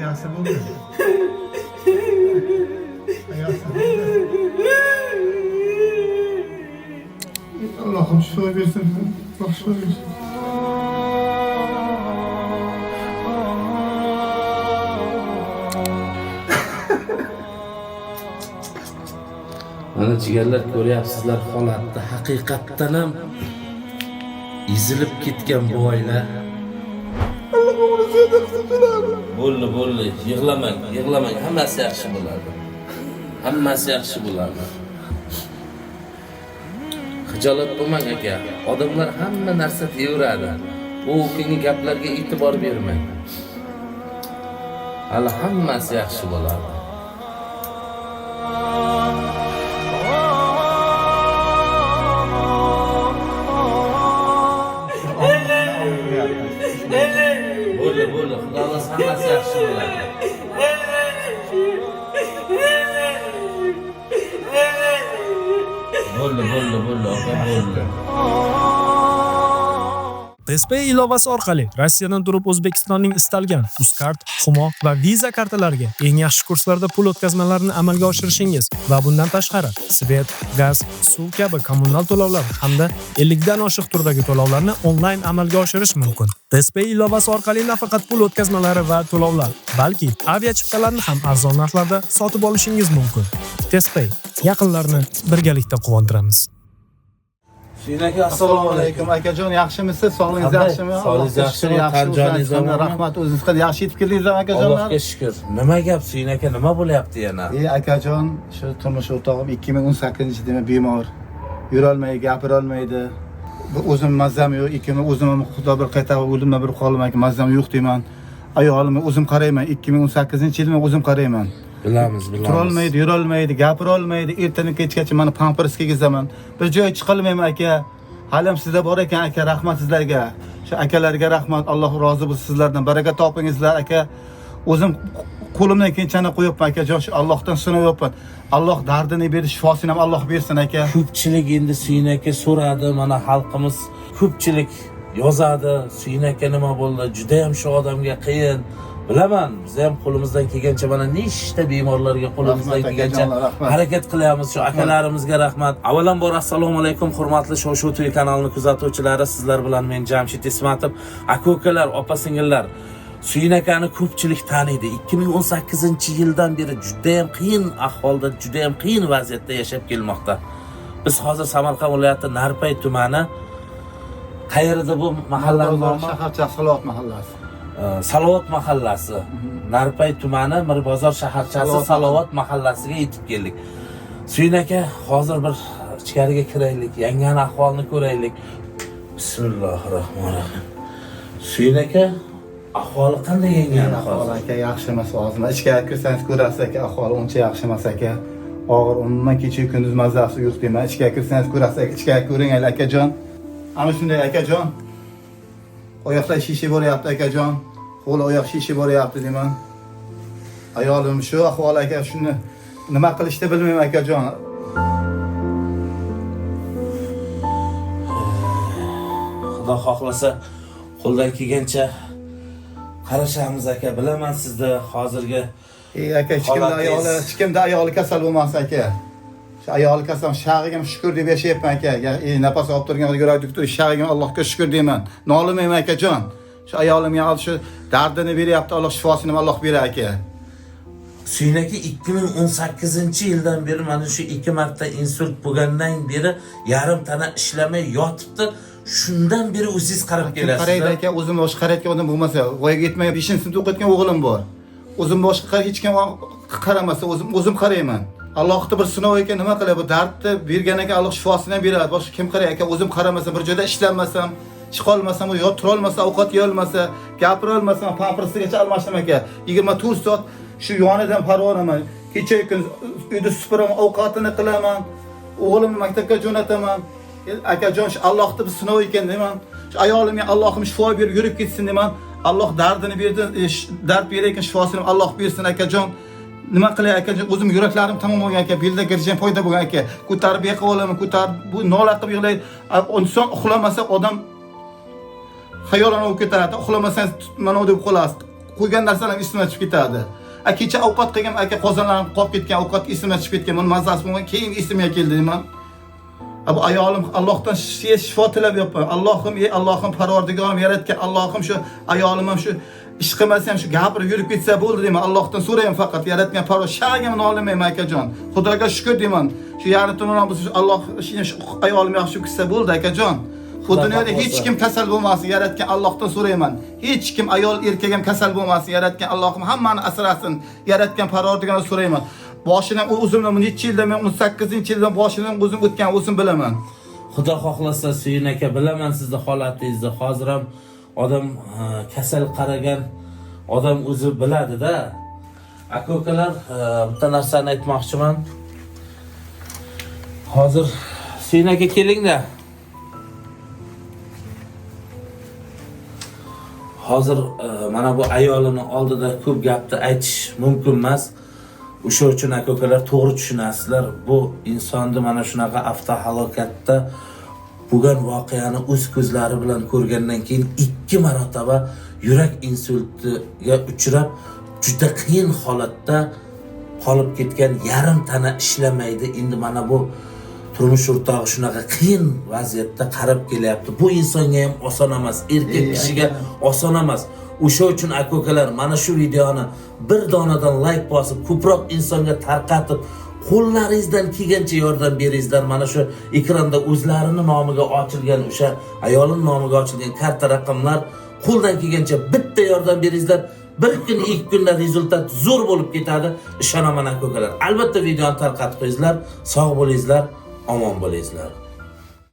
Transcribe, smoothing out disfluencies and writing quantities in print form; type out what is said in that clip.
Yaxshi bo'ldi. Yaxshi bo'ldi. Allohim shifo bersin. Alloh shifo bersin. Mana jigarlar, ko'ryapsizlar holatni. Haqiqatdan ham ezilib ketgan bu oila. Bo'ldi, bo'ldi, yig'lamang, yig'lamang, hammasi yaxshi bo'ladi. Hammasi yaxshi bo'ladi. Xijolat bo'lmang aka. Odamlar hamma narsa deyaveradi. U kungi gaplarga e'tibor bermang. Hali hammasi yaxshi bo'ladi. Bo'ldi, bo'ldi. Xudo xohlasa hammasi yaxshi bo'ladi. Bo'ldi, bo'ldi, bo'ldi, opa, bo'ldi. TezPay ilovasi orqali Rossiyadan turib O'zbekistonning istalgan Uzcard, Humo va Visa kartalariga eng yaxshi kurslarda pul o'tkazmalarini amalga oshirishingiz va bundan tashqari свет, gaz, suv kabi kommunal to'lovlar hamda 50 dan oshiq turdagi to'lovlarni onlayn amalga oshirish mumkin. TezPay ilovasi orqali nafaqat pul o'tkazmalari va to'lovlar, balki avia chiptalarni ham arzon narxlarda sotib olishingiz mumkin. TezPay, yaqinlarni birgalikda quvontiramiz. Suyun aka, Assalomu alaykum akajon, yaxshimisiz? Sog'ligingiz Qanday? yaxshimi? Sog'ligingiz Allohga yaxshimi? shukur, yaxshi. Tan joningiz O'zingiz omonmi? Rahmat, o'zingiz qanday? Yaxshi yetib keldingizmi akajonlar? Allohga shukur. Nima gap, Suyun aka, nima bo'lyapti yana? Ey akajon, shu turmush o'rtog'im 2018-yildan bemor. Yurolmaydi, gapirolmaydi. Bu o'zim mazam yo'q, ikkimi o'zim ham xudo bir qaytarib o'limdan bir qoldim aka, mazam yo'q deyman. Ayolimni o'zim qarayman, 2018-yildan o'zim qarayman. Bilamiz, bilamiz. Turolmaydi, yurolmaydi, gapirolmaydi. Ertadan kechgacha mana pampers kiygizaman. Bir joyga chiqolmayman aka. Halim sizda bor ekan aka, rahmat sizlarga. Shu akalarga rahmat. Alloh rozi bo'lsin sizlardan. Baraka topingizlar aka. O'zim qo'limdan kelganchani qo'yapman akajon, shu Allohdan sinayapman. Alloh dardini berdi, shifosini ham Alloh bersin aka. Ko'pchilik endi Suyun aka so'radi, mana xalqimiz ko'pchilik yozadi, Suyun aka nima bo'ldi? Juda ham shu odamga qiyin. Bilaman, biz ham qo'limizdan kelgancha mana nechta bemorlarga qo'limizdan Rahmat kelgancha akajonlar, rahmat. harakat qilyapmiz. Shu akalarimizga rahmat. Avvalambor assalomu alaykum hurmatli Shoshu TV kanalini kuzatuvchilari, sizlar bilan men Jamshid Ismatov. Aka-ukalar, opa-singillar, Suyun akani ko'pchilik taniydi. 2018-yildan beri juda ham qiyin ahvolda, juda ham qiyin vaziyatda yashab kelmoqda. Biz hozir Samarqand viloyati Narpay tumani, qayerda bu mahallani Bozor nomi? shaharcha Salovat mahallasi. Salovat mahallasi. Narpay tumani Mirbozor shaharchasi Salovat Salovat mahallasiga yetib keldik. Suyun aka, hozir bir ichkariga kiraylik, yangani ahvolini ko'raylik. Bismillahirrohmanirrohim. Suyun aka, ahvoli qanday yangani Ahvoli hozir? aka yaxshi emas hozir. Ichkariga kirsangiz ko'rasiz aka, ahvoli uncha yaxshi emas aka. Og'ir, umuman kecha kunduz mazasi yo'q deyman. Ichkariga kirsangiz ko'rasiz aka, ichkariga ko'ring hali akajon. Ana shunday akajon. Oyoqlar shishib boryapti akajon. Qo'l oyoq shishib boryapti deyman. Ayolim shu ahvol aka, shuni nima qilishni bilmayman akajon. Xudo xohlasa qo'ldan kelgancha qarashamiz aka. Bilaman sizda hozirgi Ey aka, hech kimda Holatingiz- ayoli, hech kimda ayoli kasal bo'lmasin aka. Shu ayoli kasal, shag'iga ham shukur deb yashayapman aka. Ey, nafas olib turgan yurak doktor, shag'iga ham Allohga shukur deyman. Nolimayman akajon. Shu ayolimga al shu dardini beryapti, Alloh shifosini ham Alloh berar aka. Suyun aka 2018-yildan beri mana shu 2 marta insult bo'lgandan beri yarim tana ishlamay yotibdi. Shundan beri o'zingiz qarab Kim kelasiz. qaraydi aka, o'zim boshqa qarayotgan odam bo'lmasa, voyaga yetmagan 5-sinfda o'qiyotgan o'g'lim bor. O'zim boshqa hech kim qaramasa, o'zim qarayman. Allohning bir sinovi ekan, nima qilay, bu dardni bergan ekan, Alloh shifosini ham beradi. Boshqa kim qaraydi aka, o'zim qaramasam, bir joyda ishlamasam, chiqa olmasam, yo tura olmasa, ovqat yeya olmasa, gapira olmasam, pampersigacha almashdim aka. 24 soat shu yonidan parvonaman. Kecha kunduz uyda supuraman, ovqatini qilaman, o'g'limni maktabga jo'nataman. Akajon, shu Allohning bir sinovi ekan deyman. Shu ayolimga Allohim shifo berib yurib ketsin deyman. Alloh dardini berdi, dard berar ekan, shifosini ham Alloh bersin akajon. Nima qilay akajon, o'zim yuraklarim tamom bo'lgan aka, belda girjang foyda bo'lgan aka. Ko'tarib yiqib olaman, ko'tarib bu nola qilib yig'laydi. Inson uxlamasa odam Xayolan olib ketadi. Uxlamasangiz mana deb qolasiz. Qo'ygan narsalar esimdan chiqib ketadi. A kecha ovqat qilgan aka, qozonlarim qolib ketgan, ovqat esimdan chiqib ketgan. Buni mazasi bo'lmagan, keyin esimga keldi deyman. Bu ayolim Allohdan shifo tilab yopman. Allohim, ey Allohim, Parvardigorim, yaratgan Allohim, shu ayolim ham shu ish qilmasa ham shu gapirib yurib ketsa bo'ldi deyman. Allohdan so'rayman faqat, yaratgan Parvar shagim nolimayman akajon. Xudoga shukr deyman. Shu yarim tundan biz Alloh shu ayolim yaxshi ketsa bo'ldi akajon. Bu dunyoda hech kim kasal bo'lmasin, yaratgan Allohdan so'rayman. Hech kim, ayol erkak ham kasal bo'lmasin, yaratgan Allohim hammani asrasin, yaratgan Parvardigordan so'rayman. Boshidan o'zimdan necha yildan, men 18-yildan boshidan o'zim o'tgan, o'zim bilaman. Xudo xohlasa, Suyun aka, bilaman sizni holatingizni. Hozir ham odam kasal qaragan odam o'zi biladi-da. Aka ukalar, bitta narsani aytmoqchiman. Hozir Suyun aka kelingda. Hozir mana bu ayolini oldida ko'p gapni aytish mumkin emas. O'sha uchun aka ukalar to'g'ri tushunasizlar. Bu insonni mana shunaqa avtohalokatda bo'lgan voqeani o'z ko'zlari bilan ko'rgandan keyin 2 marotaba yurak insultiga uchrab, juda qiyin holatda qolib ketgan, yarim tana ishlamaydi. Endi mana bu turmush o'rtog'i shunaqa qiyin vaziyatda qarab kelyapti. Bu insonga ham oson emas, erkak kishiga oson emas. O'sha uchun aka ukalar mana shu videoni bir donadan like bosib, ko'proq insonga tarqatib, qo'llaringizdan kelgancha yordam beringizlar. Mana shu ekranda o'zlarini nomiga ochilgan, o'sha ayolning nomiga ochilgan karta raqamlar, qo'ldan kelgancha bitta yordam beringizlar. Bir kun, ikki kunda rezultat zo'r bo'lib ketadi. Ishonaman aka ukalar. Albatta videoni tarqatib qo'yingizlar. Sog' bo'lingizlar, omon bo'lingizlar.